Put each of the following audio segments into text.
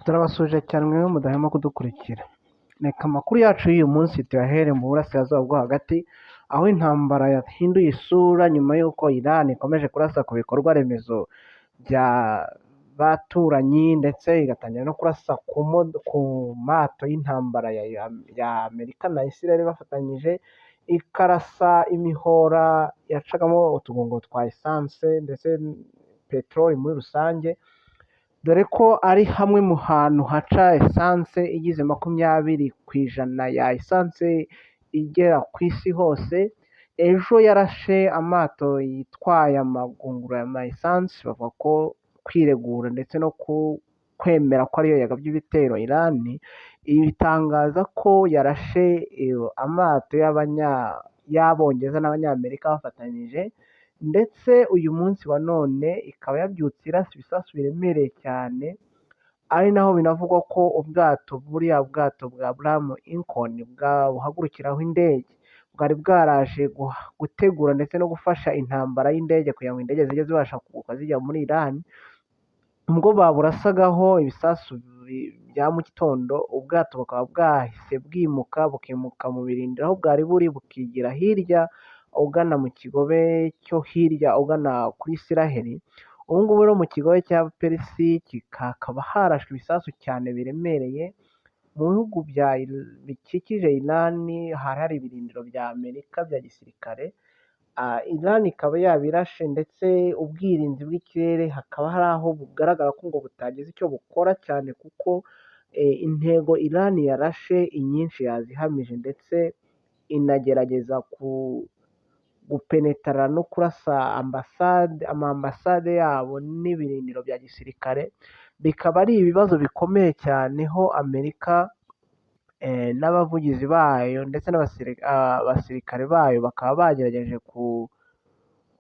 Turabasuhuje cyane mwe mudahwema kudukurikira. Reka amakuru yacu y'uyu munsi tuyahere mu burasirazuba bwo hagati, aho intambara yahinduye isura nyuma y'uko Iran ikomeje kurasa ku bikorwa remezo by'abaturanyi, ndetse igatangira no kurasa ku mato y'intambara ya Amerika na Israel bafatanyije, ikarasa imihora yacagamo utugongo twa esanse ndetse peteroli muri rusange, dore ko ari hamwe mu hantu haca esanse igize 20% ya esanse igera ku isi hose. Ejo yarashe amato yitwaye amagunguru ya esanse, bavuga ko kwiregura ndetse no kwemera ko ariyo yagabye ibitero Iran, itangaza ko yarashe amato y'Abongereza n'Abanyamerika bafatanyije, ndetse uyu munsi wa none ikaba yabyutse irasa ibisasu biremereye cyane, ari naho binavugwa ko ubwato, buriya bwato bwa Abraham Lincoln buhagurukiraho indege, bwari bwaraje gutegura ndetse no gufasha intambara y'indege kugira ngo indege zijye zibasha kuguruka zijya muri Iran, ubwo baburasagaho ibisasu bya mu gitondo, ubwato bukaba bwahise bwimuka, bukimuka mu birindiro aho bwari buri, bukigira hirya ugana mu kigobe cyo hirya ugana kuri Isiraheli. Ubu ngubu rero mu kigobe cya Perisi hakaba harashwe ibisasu cyane biremereye. Mu bihugu bikikije Iran hari hari ibirindiro bya Amerika bya gisirikare, Iran ikaba yabirashe, ndetse ubwirinzi bw'ikirere hakaba hari aho bugaragara ko ngo butagize icyo bukora cyane, kuko intego Iran yarashe inyinshi yazihamije, ndetse inagerageza gupenetara no kurasa ambasade, amambasade yabo n'ibirindiro bya gisirikare, bikaba ari ibibazo bikomeye cyane ho Amerika n'abavugizi bayo ndetse n'abasirikare bayo bakaba bagerageje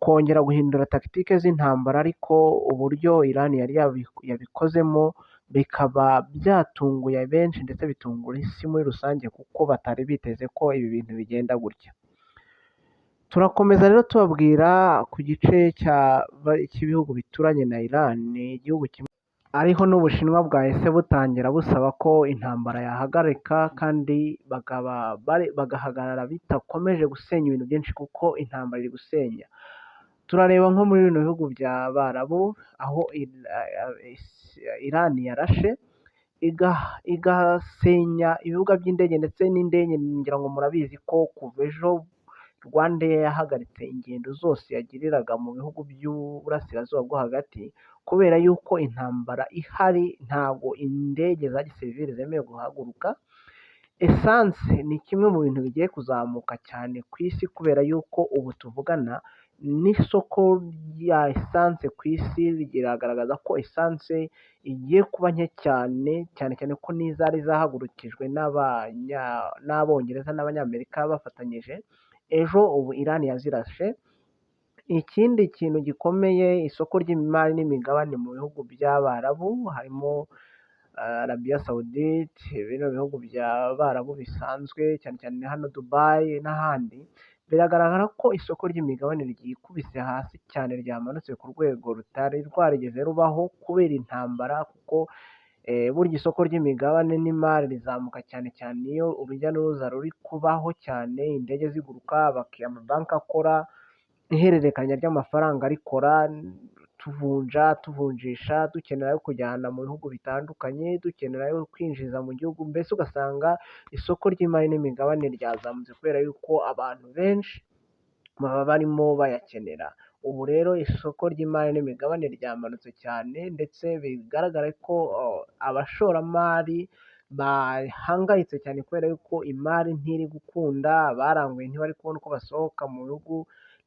kongera guhindura tactique z'intambara, ariko uburyo Iran yari yabikozemo bikaba byatunguye benshi, ndetse bitungura isi muri rusange, kuko batari biteze ko ibi bintu bigenda gutya. Turakomeza rero tubabwira ku gice cy'ibihugu bituranye na Iran, igihugu kimwe ariho n'Ubushinwa bwahise butangira busaba ko intambara yahagarika, kandi bagahagarara bitakomeje gusenya ibintu byinshi, kuko intambara iri gusenya. Turareba nko muri bino bihugu by'Abarabu aho Iran yarashe igasenya ibibuga by'indege ndetse n'indege. Ngira ngo murabizi ko kuva ejo RwandAir yahagaritse ingendo zose yagiriraga mu bihugu by'uburasirazuba bwo hagati, kubera yuko intambara ihari, ntabwo indege za gisivili zemewe guhaguruka. Esanse ni kimwe mu bintu bigiye kuzamuka cyane ku isi, kubera yuko ubu tuvugana n'isoko rya esanse ku isi riragaragaza ko esanse igiye kuba nke cyane, cyane cyane ko n'izari zahagurukijwe n'Abongereza n'Abanyamerika bafatanyije ejo, ubu Iran yazirashe. Ikindi kintu gikomeye, isoko ry'imari n'imigabane mu bihugu by'Abarabu, harimo Arabie Saoudite, bino bihugu by'Abarabu bisanzwe, cyane cyane hano Dubai n'ahandi, biragaragara ko isoko ry'imigabane ryikubise hasi cyane, ryamanutse ku rwego rutari rwarigeze rubaho kubera intambara, kuko burya isoko ry'imigabane n'imari rizamuka cyane cyane iyo urujya n'uruza ruri kubaho cyane, indege ziguruka, amabanki akora, ihererekanya ry'amafaranga rikora, tuvunja, tuvunjisha, dukenera ayo kujyana mu bihugu bitandukanye, dukenera ayo kwinjiza mu gihugu, mbese ugasanga isoko ry'imari n'imigabane ryazamutse kubera yuko abantu benshi baba barimo bayakenera. Ubu rero isoko ry'imari n'imigabane ryamanutse cyane, ndetse bigaragara ko abashoramari bahangayitse cyane kubera yuko imari ntiri gukunda, abaranguye ntibari kubona uko basohoka mu bihugu,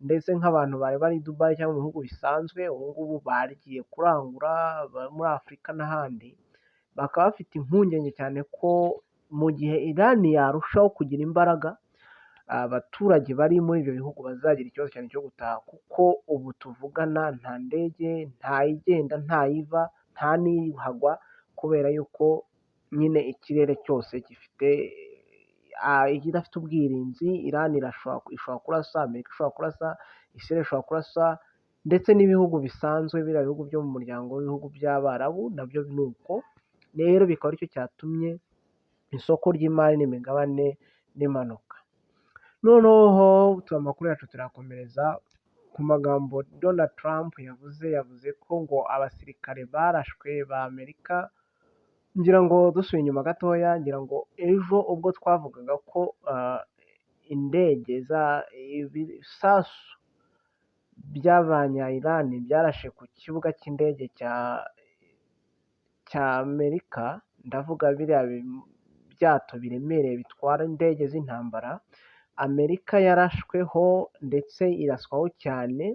ndetse nk'abantu bari bari i Dubai cyangwa mu bihugu bisanzwe, ubu ngubu bagiye kurangura muri Afurika n'ahandi, bakaba bafite impungenge cyane ko mu gihe Iran yarushaho kugira imbaraga, abaturage bari muri ibyo bihugu bazagira ikibazo cyane cyo gutaha, kuko ubu tuvugana nta ndege, ntayigenda, ntayiva, nta n'ihagwa, kubera yuko nyine ikirere cyose gifite idafite ubwirinzi. Iran ishobora kurasa, Amerika ishobora kurasa, Israel ishobora kurasa, ndetse n'ibihugu bisanzwe, biriya bihugu byo mu muryango w'ibihugu by'Abarabu nabyo ni uko. Rero bikaba aricyo cyatumye isoko ry'imari n'imigabane rimanuka. Noneho amakuru yacu turakomereza ku magambo Donald Trump yavuze. Yavuze ko ngo abasirikare barashwe ba Amerika. Ngira ngo dusubiye inyuma gatoya, ngira ngo ejo ubwo twavugaga ko indege za ibisasu by'abanya Iran byarashe ku kibuga cy'indege cya Amerika, ndavuga biriya byato biremereye bitwara indege z'intambara, Amerika yarashweho ndetse iraswaho cyane,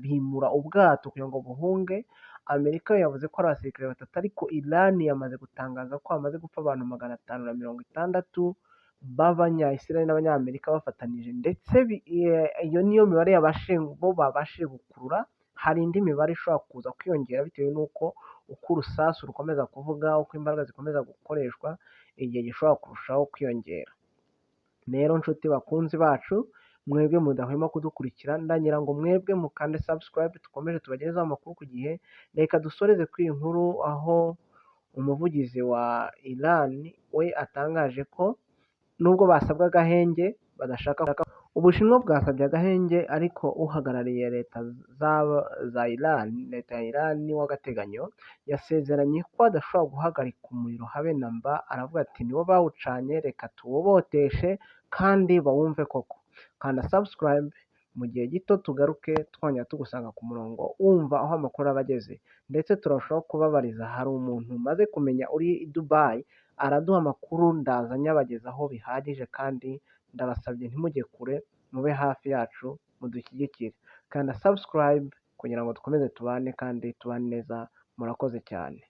bimura ubwato kugira ngo buhunge. Amerika yavuze ko ari abasirikare batatu, ariko Iran yamaze gutangaza ko hamaze gupfa abantu 560 b'abanya-Israel n'Abanyamerika bafatanije, ndetse iyo niyo mibare bo babashije gukurura. Hari indi mibare ishobora kuza kwiyongera bitewe n'uko uko urusasu rukomeza kuvuga, uko imbaraga zikomeza gukoreshwa, igihe gishobora kurushaho kwiyongera. Rero nshuti bakunzi bacu, mwebwe mudahwema kudukurikira, ndagira ngo mwebwe mukande subscribe, dukomeje tubagezeho amakuru ku gihe. Reka dusoreze kuri iyi nkuru aho umuvugizi wa Iran we atangaje ko nubwo basabwa agahenge badashaka. Ubushinwa bwasabye agahenge, ariko uhagarariye leta za Iran, leta ya Iran w'agateganyo, yasezeranye ko adashobora guhagarika umuriro habe na mba. Aravuga ati: "Nibo bawucanye, reka tuwuboteshe kandi bawumve koko." Kanda subscribe, mu gihe gito tugaruke twongera tugusanga ku murongo, wumva aho amakuru aba ageze, ndetse turarushaho kubabariza. Hari umuntu maze kumenya uri i Dubai, araduha amakuru, ndaza nyabagezaho bihagije. Kandi ndabasabye ntimujye kure, mube hafi yacu, mudushyigikire. Kanda subscribe kugira ngo dukomeze tubane kandi tubane neza. Murakoze cyane.